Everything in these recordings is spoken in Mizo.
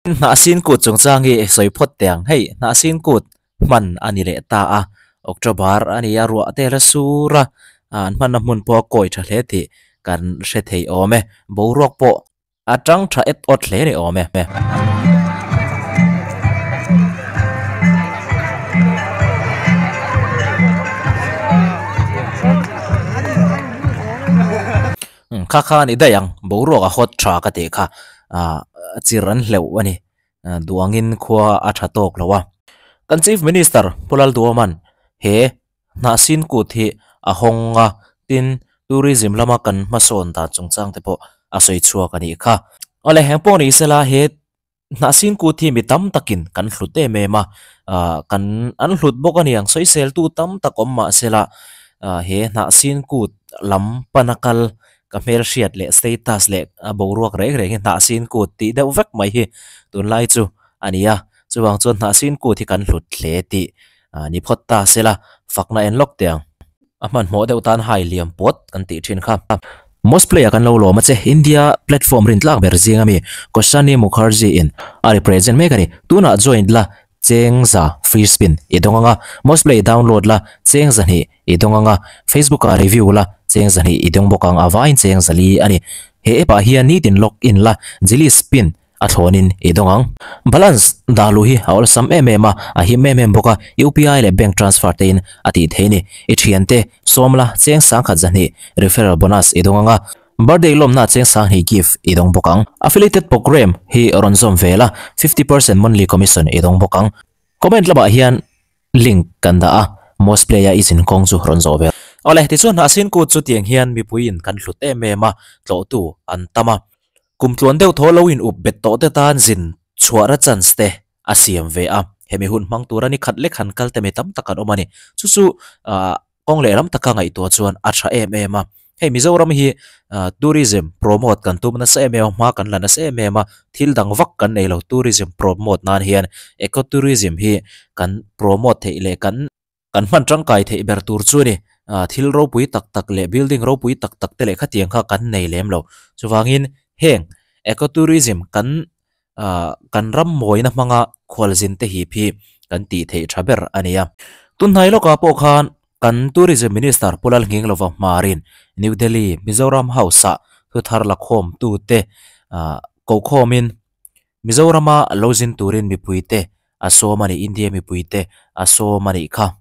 Hnahsin kut chungchang hi sawi phawt teh ang. Hei hnahsin kut hman a ni leh ta a, October a ni a, ruah te la sur a, an hmanna hmun pawh a kawi tha hle tih kan hre thei awm e. Boruak pawh a tang tha et awt hle ni awm e. Kha kha a ni daih ang, boruak a hawt tha ka tih kha ah chir an hleuh a ni, duangin khua a tha tawk lo a. Kan Chief Minister Pu Lalduaman he hnahsin kut hi a hawng a, tin tourism lama kan hmasawn dan chungchang te pawh a sawi chhuak a nih kha. Awle heng pawh ni sela he hnahsin kut hi mi tam takin kan hlut em em a, ah kan an hlut bawk a niang sawiseltu tam tak awm mah sela ah he hnahsin kut lam pana kal ka hmelhriat leh status leh a boruak reng reng hi hnahsin kut tih deuh vek mai hi tunlai chu a ni a, chuvang chuan hnahsin kut hi kan hlut hle tih ah ni phawt ta sela fakna en lawk teh ang. A hmanhmawh deuh tan hai liam pawt kan tih thin kha. Most player kan lo lawm a che. India platform rin tlak ber zing ami Koshani Mukherjee in a represent mek a ni. Tunah join la cheng za free spin i dawng anga, most play download la cheng zahnih i dawng anga, Facebook ah review la cheng zahnih i dawng bawk ang a vaiin cheng zali a ni. He app ah hian nitin log in la jili spin A thlawnin i dawng ang. Balance dah luh hi a awlsam em em a, a him em em bawk a, UPI leh bank transfer te in a tih theih a ni. I thiante, sawm la, cheng sangkhat zahnih referral bonus i dawng ang a, birthday lawmna cheng sanghnih gift i dawng bawk ang. Affiliated program hi rawn zawm ve la, 50% monthly commission i dawng bawk ang. Comment lamah hian link kan dah a, most play a i zin kawng chu rawn zawh ve. Awle, tichuan hnahsin kut chu tiang hian mipuiin kan hlut em em a, tlawhtu an tam a. Kum tluan deuh thaw lo in up bet tawh te tan zin chhuahna chance te a siam ve a, hemi hun hmang tura ni khat lek han kal te mi tam tak an awm a ni. Chu chu kawng leh lam taka ngaihtuah chuan a tha em em a. Hei Mizoram hi tourism promote kan tum nasa em em a, hma kan la nasa em em a, thil dang vak kan nei lo tourism promote nan hian eco tourism hi kan promote theih leh kan Kan hman tangkai theih ber tur chu a ni. Thil ropui tak tak leh building ropui tak tak te leh khatiang kha kan nei lem lo. Chuvangin heng ecotourism kan kan ram mawina hmanga khualzin te hip hi kan tih theih tha ber a ni a. Tunhnai lawkah pawh khan kan Tourism Minister Pu Lalnghinglova Hmarin New Delhi Mizoram House-ah thuthar lakhawmtute kokhawmin Mizorama lo zin turin mipuite a sawm a ni, India mipuite a sawm a nih kha.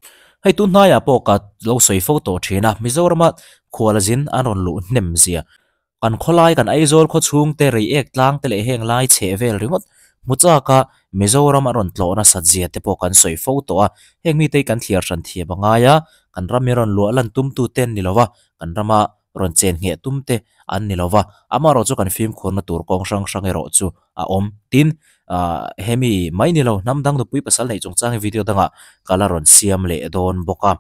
Hei tun hnaiah pawh ka lo sawi fo tawh thin a, Mizorama khual zin an rawn luh hnem zia. Kan khawlai, kan Aizawl khaw chhungte, Reiek tlang te leh heng lai chheh vel ringawt hmu chak a Mizoram an rawn tlawh nasat zia te pawh kan sawi fo tawh a. Heng mite hi kan thliar hran thiam a ngai a, kan ram hi rawn luah lan tumtute an ni lo va, kan rama rawn chen ngheh tum te an ni lo va, amaherawh chu kan fimkhurna tur kawng hrang hrang erawh chu a awm. Tin, ah hemi mai ni lo hnam dang nupui pasal neih chungchang hi video dangah ka la rawn siam leh dawn bawk a.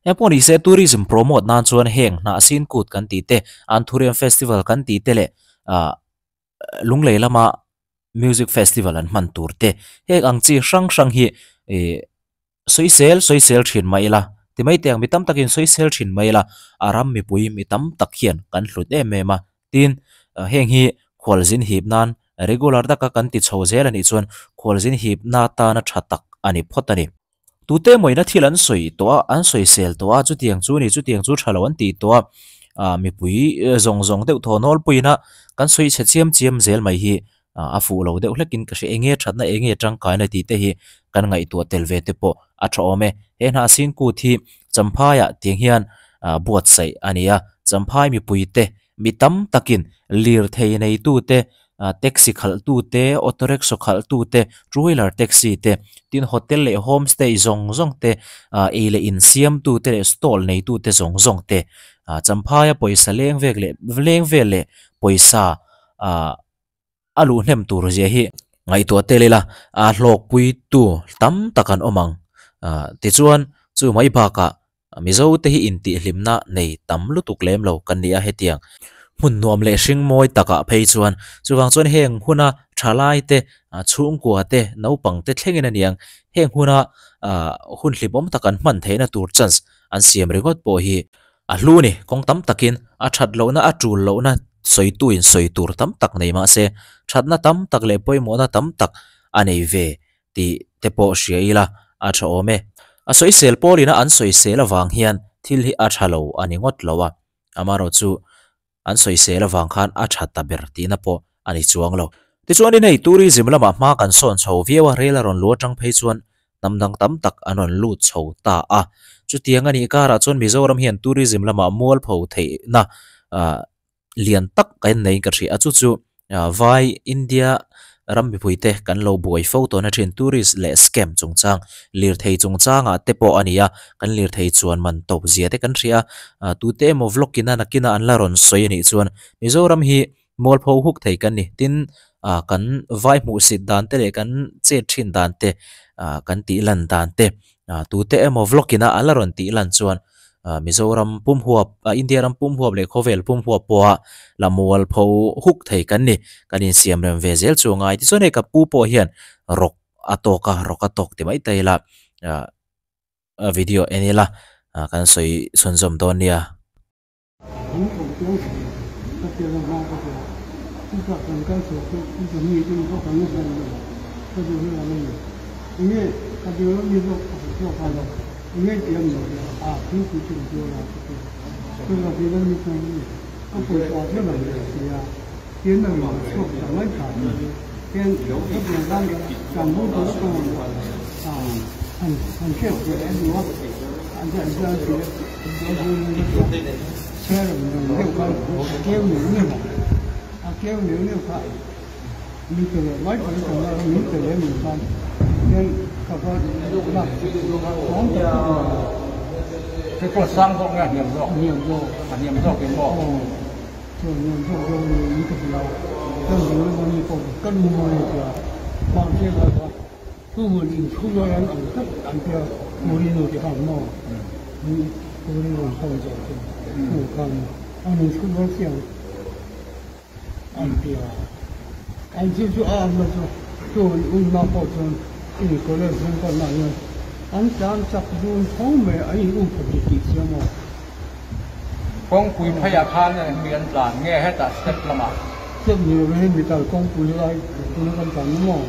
Heng pawh ni se tourism promote nan chuan heng hnahsin kut kan tih te, Anthurium festival kan tih te leh ah Lunglei lama music festival an hman tur te heng ang chi hrang hrang hi ih Sawisel sawisel thin mah ila, ti mai teh ang mi tam takin sawisel thin mah ila, a ram mipui mi tam tak hian kan hlut em em a. Tin, heng hi khualzin hip nan regular taka kan ti chho zel a nih chuan khualzin hip na tana tha tak a ni phawt a ni. Tute mawina thil an sawi tawh a, an sawisel tawh a, chutiang chu ni, chutiang chu tha lo an tih tawh a, ah mipui zawng zawng deuh thaw nawlpuiin a kan sawi chhe chiam chiam zel mai hi a fuh lo deuh hlekin ka hria enge thatna enge tangkaina tih te hi kan ngaihtuah tel ve te pawh a tha awm e. He hnahsin kut hi Champhaiah tiang hian buatsaih a ni a, Champhai mipuite mi tam takin lirthei neitute taxi khalhtute auto rickshaw khalhtute two wheeler taxi te tin hotel leh homestay zawng zawng te ei leh in siamtute leh stall neitute zawng zawng te Champhaia pawisa leng vek leh leng vel leh pawisa ah A luh hnem tur zia hi ngaihtuah tel ila a hlawkpuitu tam tak an awm ang. Tichuan chu mai bakah Mizo te hi intihhlimna nei tam lutuk lem lo kan ni a hetiang hmun nuam leh hring mawi takah phei chuan chuvang chuan heng huna thalai te chhungkua te naupang te thlengin a niang heng huna hun hlimawm tak an hman theihna tur chance an siam ringawt pawh hi A hlu ni, kawng tam takin a that lohna a tul lohna sawituin sawi tur tam tak nei mah se, thatna tam tak leh pawimawhna tam tak a nei ve tih te pawh hria ila a tha awm e. A sawisel pawlina an sawisel avang hian thil hi a tha lo a ni ngawt lo a, amaherawhchu an sawisel avang khan a tha ta ber tihna pawh a ni chuang lo. Tichuanin hei tourism lamah hma kan sawn chho viau a, rel a rawn lu atang phei chuan hnam dang tam tak an rawn lut chho ta a. Chutiang a nih karah chuan Mizoram hian tourism lamah mualpho theihna lian tak kan neiin ka hria a, chu chu Vai India ram mipuite kan lo buai fo tawhna thin tourist leh scam chungchang lirthei chungchangah te pawh a ni a, kan lirthei chuan man tawp zia te kan hria a, tute emaw vlog in a nakina an la rawn sawi a nih chuan Mizoram hi mualpho huk thei kan ni tin kan vai hmuhsit dan te leh kan chet thin dan te kan tih lan dan te tute emaw vlog in a an la rawn tih lan chuan Mizoram pum huap India ram pum huap leh khawvel pum huap pawha la mual pho huk thei kan ni. Kan insiam rem ve zel chu a ngai. Tichuan hei ka pu pawh hian rawk a tawk a, rawk a tawk ti mai ta ila video en ila kan sawi chhunzawm dawn nia. Kawngpui pheiah khan mi an tlan nge hetah step lamah? Step ni lovin hei mi tal kawngpui lai tuna kan tlan na maw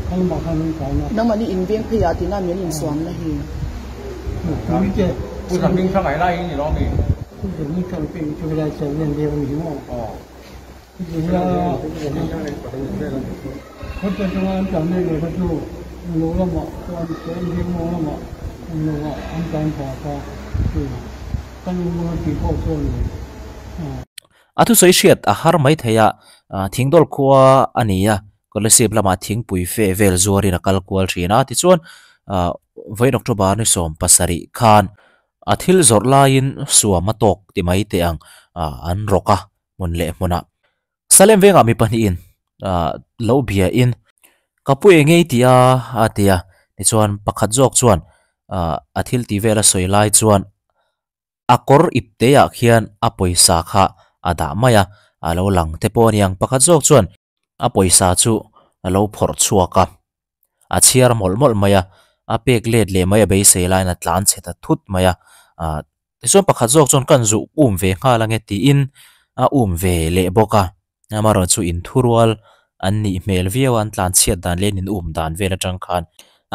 kha lamah khan an tlan a. Nangmahni inveng pheiah tina mi an insuamna hi. Pu Zahming Hrangai lai hi ni lo mi? Pu Zahming Hrangai pek chu helai chho hian veng a ni hi maw? Khawte atanga an tlan leh leh kha chu lo lamah chuan chuan Hengmawng lamah an lo ah an tlan thla kha chu kan awm a tih pawh chuan A thusawi hriat a har mai thei a, Thingdawl khua a ni a, Kolasib lamah thingpui fe vel zuarin a kal kual thin a, tichuan vawiin October ni 17 khan a thil zawrh laiin suam a tawk ti mai teh ang an rawk a. hmun leh hmunah Salem vengah mi pahnihin lo bia in ka pu eng ngei tih a a ti a tichuan pakhat zawk chuan a thil tih vel a sawi lai chuan a kawr ip te ah khian a pawisa kha a dah mai a a lo lang te pawh a ni ang pakhat zawk chuan a pawisa chu a lo phawrh chhuak a a chhiar mawlh mawlh mai a a pek let leh mai a beisei laiin a tlan chhe ta thut mai a ah tichuan pakhat zawk chuan ka an zuh um ve nghal ange tiin a um ve leh bawk a amaherawhchu chu inthurual an nih hmel viau a an tlan chhiat dan leh an in um dan vel atang khan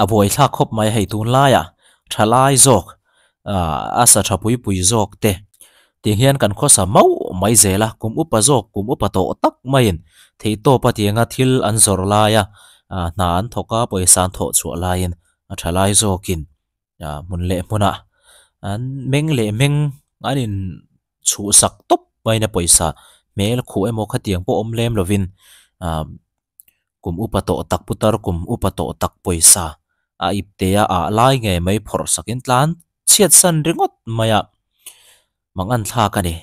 a buaithlak khawp mai a hei tunlaiah thalai zawk ah a sa tha pui pui zawk te Tiang hian kan khawsa mauh mai zel a, kum upa zawk, kum upa tawh tak maiin theihtawpa tianga thil an zawrh laia hna an thawk a, pawisa an thawh chhuah laiin a tha lai zawkin hmun leh hmunah an meng leh meng an in chhuhsak tawp maiin a pawisa hmel khuh emaw khatiang pawh awm lem lovin kum upa tawh tak putar kum upa tawh tak pawisa a ipte a ah lai ngei mai phawrh sakin tlan chhiat san ringawt mai a mangan thlak a ni.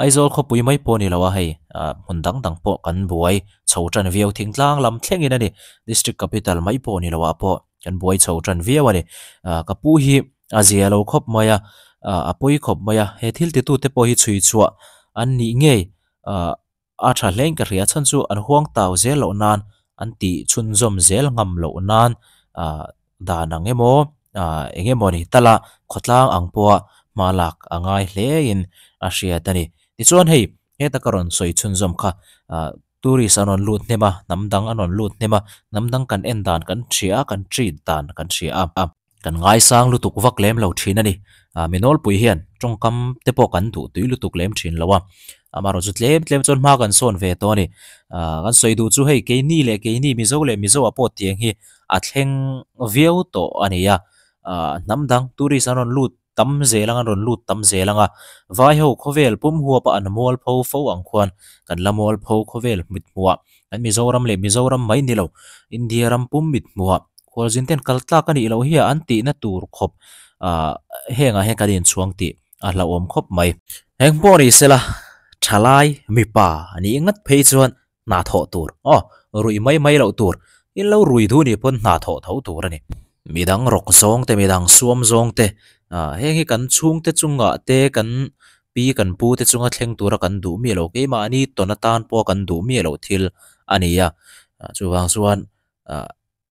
Aizawl khawpui mai pawh a ni lo a hei ah hmun dang dang pawh kan buai chho tan viau thingtlang lam thlengin a ni district capital mai pawh a ni lo ah pawh kan buai chho tan viau a ni ah ka pu hi a zia lo khawp mai a ah a pawi khawp mai a he thil titute pawh hi chhui chhuah an nih ngei ah A tha hlein ka hria chhan chu an huang tau zel loh nan an tih chhunzawm zel ngam loh nan ah dan ang emaw ah eng emaw ni tala khawtlang ang pawha hma lak a ngai hlein a hriat a ni. Tichuan hei heta ka rawn sawi chhunzawm kha ah. Tourist an rawn lut hnem a, hnam dang an rawn lut hnem a, hnam dang kan en dan kan hria a, kan treat dan kan hria a. Kan ngaisang lutuk vak lem lo thin a ni. Ah mi nawlpui hian tawngkam te pawh kan duh tui lutuk lem thin lo a. Amaherawh chu tlem tlem chuan hma kan sawn ve tawh a ni. Ah kan sawi duh chu hei keini leh keini Mizo leh Mizo ah pawh tiang hi a thleng viau tawh a ni a. Ah hnam dang tourist an rawn lut tam zel ang an rawn lut tam zel ang a. Vai ho khawvel pum huap a an mual pho fo ang khuan kan la mual pho khawvel hmit hmuh ah Kan Mizoram leh Mizoram mai ni lo, India ram pum mit hmuhah khualzin ten kal tlak a nih loh hi a an tihna tur khawp ah hengah hian kan inchhuang tih a hlauhawm khawp mai. Heng pawh ni sela, thalai mipa nih ngat phei chuan hna thawh tur aw ruih mai mai loh tur, in lo rui duh nih pawn hna thawh tho tur a ni. Midang rawk zawng te, midang suam zawng te, ah heng hi kan chhungte chungah te kan Pi kan pu te chunga thleng tura kan duh miah lo, keimahni tawn atan pawha kan duh miah loh thil a ni a. Chuvang chuan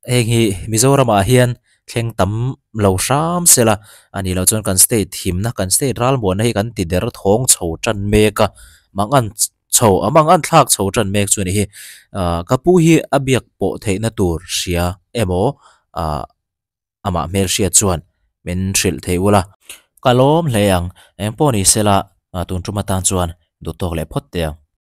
heng hi Mizoramah hian thleng tam lo hram sela, a nih loh chuan kan state himna, kan state ralmuanna hi kan ti der thawng chho tan mek a, mangan chho a mangan thlak chho tan mek chu a ni hi. Ka pu hi a biak pawh theihna tur hria emaw Amah hmelhriat chuan min hrilh thei ula. Ka lawm hle ang, eng pawh ni sela tun tum atan chuan duh tawk leh phawt teh ang.